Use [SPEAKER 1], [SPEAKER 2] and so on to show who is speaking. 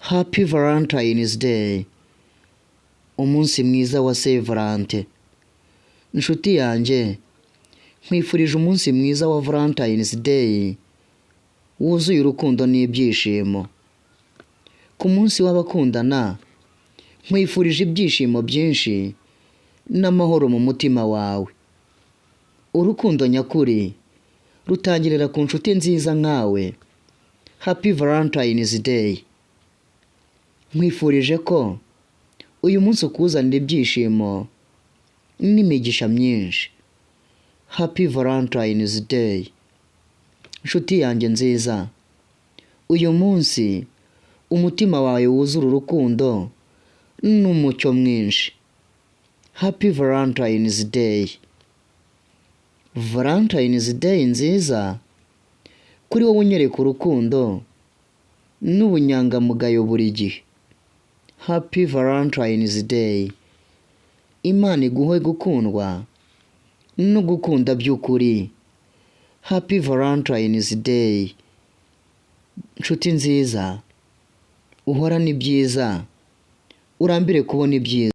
[SPEAKER 1] Happy Valentine's Day, umunsi mwiza wa Saint Valentin. Inshuti yanjye, nkwifurije umunsi mwiza wa Valentine's Day wuzuye urukundo n'ibyishimo. Ku munsi w'abakundana, nkwifurije ibyishimo byinshi n'amahoro mu mutima wawe. Urukundo nyakuri rutangirira ku nshuti nziza nkawe. Happy Valentine's Day. Nkwifurije ko uyu munsi ukuzanira ibyishimo n'imigisha myinshi. Happy Valentine's Day. Nshuti yanjye nziza, uyu munsi umutima wawe wuzure urukundo n'umucyo mwinshi. Happy Valentine's Day. Valentine's Day nziza kuri wowe unyereka urukundo n'ubunyangamugayo buri gihe. Happy Valentine's Day. Imana iguhe gukundwa no gukunda by'ukuri. Happy Valentine's Day. Nshuti nziza, uhorane ibyiza, urambire kubona ibyiza.